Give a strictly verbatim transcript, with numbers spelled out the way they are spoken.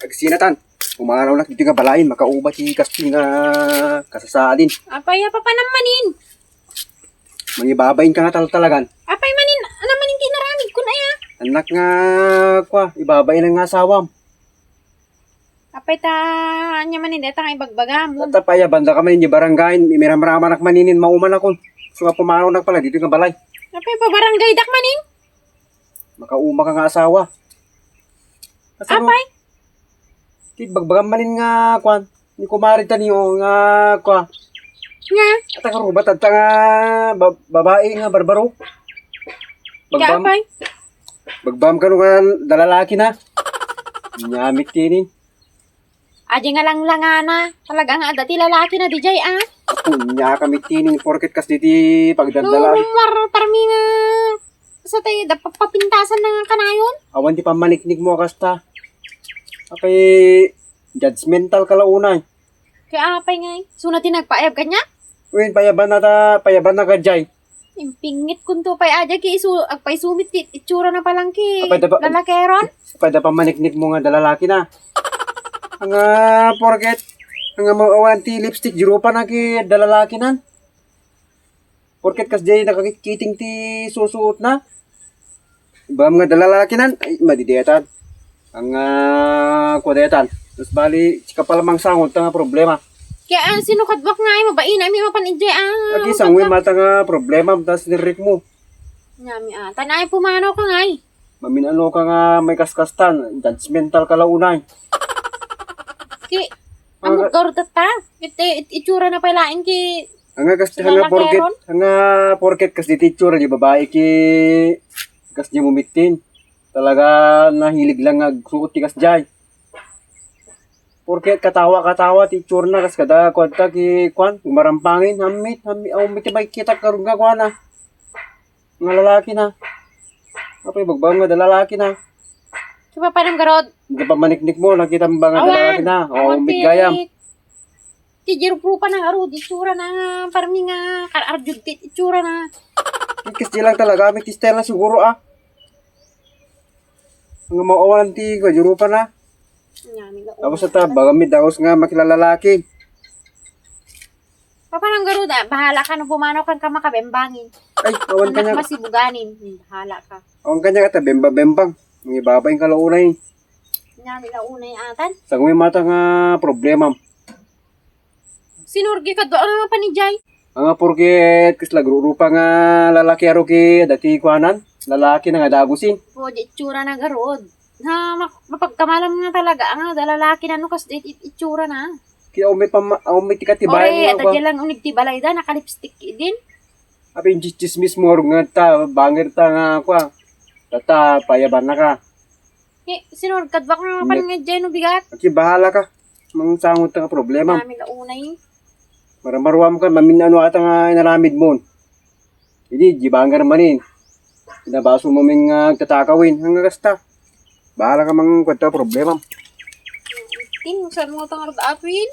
Agsinatan, pumanawnak ditoy nga balay, makauba ti kastoy nga kasasaadin. Apay, apay, papanam manin? Mangibabain ka nga taltalagan. Apay manin, ano manin ti inaramidkon aya? Annak nga, kua, ibabain nga asawam. Apay ta, ania manin dayta nga ibagbagam? Ata payabanda ka manin di barangay, miramramanak maninin maumanakon. So nga pumanawnak pala ditoy nga balay. Apay, pabarangaydak manin? Makauma ka nga asawa. Kasano? Apay? Ti bagbagam manin nga, kuan, ni kumare ta niyo nga, kua. Nga? Ata karubat, ata nga ba-, babae nga barbaro. Bagbam, Kaapay? Bagbam kano nga dalalaki na. Nyamit tini. Adi nga langlangana. Talaga nga adda ti lalaki na dijay, ah. Apo, nya kami tini, porket kas diti pagdadala. No, mar-, parmi nga. Sa tayo, da, papapintasan na nga kanayon. Awan ti pammaniknik mo, kasta. Apay, judgmental ka launay. Kaya apay ngay. Suna ti nagpaayab kanya? Uy, payaban na ta, payaban na ka, jay. Impingit kunto pay aja ki isu, agpaisumit ti itsura na palang ki Apay, da pa-, lalakeron? Apay, da pammaniknik mo nga dalalaki na. Nga, porket, nga maawan ti lipstick, dirupa na ki dalalaki nan. Porket kas jay nakakiting ti susuot na. Bam nga dalalaki nan, ay, madidiatan. Ang, ah, kuwa daytan. Tapos bali, sika pala mangsangod ta nga problema. Kaya, ah, sino kadwak nga ay mabain, ay, may mapan ijay, ah, Agi, sangwe kadwak. Mata nga problema, tas nirik mo. Nyami, ah, tanay pumanaw ka nga, ay. Maminano ka nga may kaskastan, judgmental ka launay. Ki, Ang amot garot ta? Iti, it-, itsura na pala, ang ki, Anga kas, anga porket, anga porket kas diti itsura di babae ki kas di mumitin. Talaga nahilig lang nga agsuot ti kasjay. Porket katawa, katawa ti itsura na kas kada kuanta ki kuan, gumarampangin, hamit, hamit, aw, miti makikita karun nga kuana. Nga lalaki na. Apay, bagbagam nga da lalaki na. Siya pa, parang garod. Di pa maniknik mo, nakita mo ba nga da Awan. lalaki na? O, Awan, umit gayam. Ti, ti jiruprupa na nga ro, di tsura na nga, parang nga, kar-arjud ti tsura na. Ikas di lang talaga, may ti style na siguro, ah. Ang maawalan ti kajurupa na. Nyami na Tapos ulo. Ata, baga may daos nga makilalalaki. Papanang garuda, bahala ka no pumanaw kan ka makabembangin. Ay, awan ka Anak niya. Masibuganin, hmm, bahala ka. Awan ka niya kata bemba-bembang. Ang ibabay ka launay. Nyami launay atan. Sa gumi mata nga problema. Sinurgi ka doon nga panijay. Nga porket kas lagrurupa nga lalaki aro ki dati kuanan, lalaki na nga dagusin. Po, di itsura na garud. Ha, ma-, mapagkamalam nga talaga, nga da lalaki na no, kas di it-, itsura na. Kaya umay pa ma-, umay ti katibayan Ore, nga ata kwa. Diyan lang unig ti balay da, nakalipstick din. Abi, yung chismis mo, nga ta, banger ta nga kwa. Tata, payaban na ka. Eh, sinurkad bak na Hindi. Pan nga dyan, no, bigat? Aki, bahala ka. Mangsangot ka problema. Kami na unay. Maramaruam ka, mamin ano ata nga inaramid mo. Hindi, di banger manin. Pinabaso mo min nga tatakawin. Hanggang kasta. Bahala ka mang kwento problema. Tin, saan mo itong arda-apin?